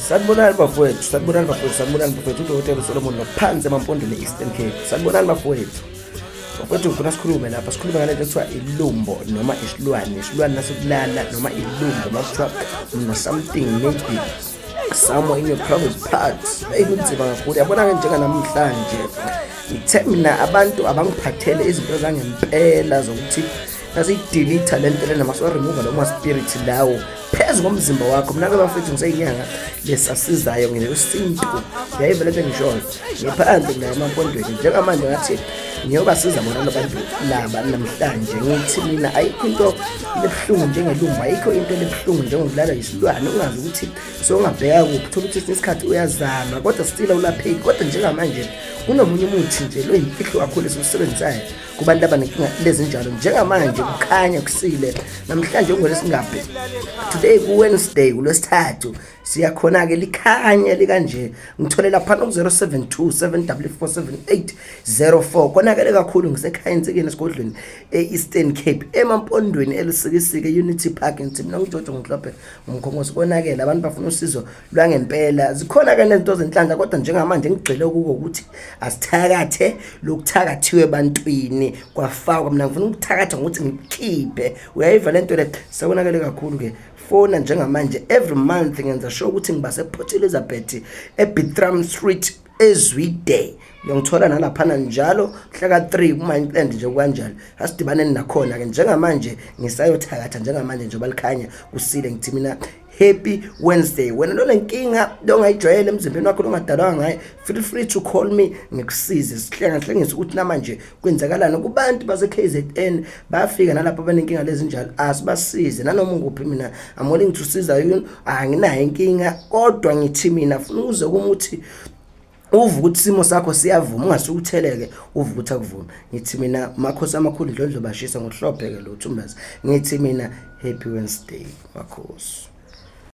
Sanibonani bafowethu, sanibonani bafowethu, sanibonani bafowethu. UDokotela uSolomon ngaphansi emaMpondweni e-Eastern Cape. Sanibonani bafowethu. Bafowethu ngifuna sikhulume lapha, sikhulume ngale nto ekuthiwa ilumbo noma isilwane, isilwane nasokulala noma ilumbo makuthiwa una something maybe somewhere in your private parts. Eyi kunzima kakhulu. Yabona-ke njenganamhlanje ngithe mina abantu abangiphathele izinto zangempela zokuthi nasiyidilitha le nto lena masiwaremuva lawo ma-spirit lawo phezu komzimba wakho. Mina-ke bafethu ngiseyinyanga lesasizayo ngesintu, yayiva lento engishoyo, ngiphandle nayo emampondweni njengamanje. Ngathi ngiyobasiza bona labantu laba namhlanje. Ngithi mina ayikho into lebuhlungu njengelumba, ayikho into lebuhlungu njengokulala yisilwane ungazi ukuthi sewungabheka kuphi. Thola ukuthi esinye isikhathi uyazama kodwa still awulapheki. Kodwa njengamanje kunomunye umuthi nje loyimfihlo kakhulu esiwusebenzisayo kubantu abanenkinga lezinjalo. Njengamanje kukhanya kusile namhlanje kungolesingaphi today, ku-Wednesday, kulwesithathu, siyakhona-ke likhanye likanje. Ngithole laphana ku-072 744 7804. Konakele kakhulu, ngisekhaya ensikeni esigodlweni e-Eastern Cape, emaMpondweni, eLusikisiki, e-Unity Park. Ngithi mina ngijojo ngihlophe ngumkhongosi. Konakele, abantu bafuna usizo lwangempela. Zikhona-ke nezinto zenhlanhla, kodwa njengamanje ngigxile kuko ukuthi asithakathe lokuthakathiwe ebantwini kwafakwa. Mina ngifuna ukuthakatha ngokuthi ngikhiphe, uyayiva le nto le. Sekonakele kakhulu-ke, fona njengamanje. Every month ngenza sure ukuthi ngiba sePort Elizabeth, eBithram Street, eZwide. Uyongithola nalaphana njalo mhla ka-3 kuma-implant nje kanjalo. Asidibaneni nakhona-ke. Njengamanje ngisayothakatha njengamanje njengoba likhanya kusile. Ngithi mina happy Wednesday. Wena lonenkinga longayijwayele emzimbeni wakho, longadalwanga ngayo, feel free to call me, ngikusize, sihlengahlengise ukuthi namanje kwenzakalani kubantu base-KZN. Bayafika nalapho abanenkinga lezinjalo, asibasize nanoma unguphi. Mina I'm willing to siza you, anginayo inkinga, kodwa ngithi mina funa uze kumuthi uvuka ukuthi isimo sakho siyavuma, ungasuke utheleke uvuka ukuthi akuvumi. Ngithi mina makhosi amakhulu, indlondlo bashisa ngohlophe-ke lo Thumbazi. Ngithi mina happy Wednesday, makhosi.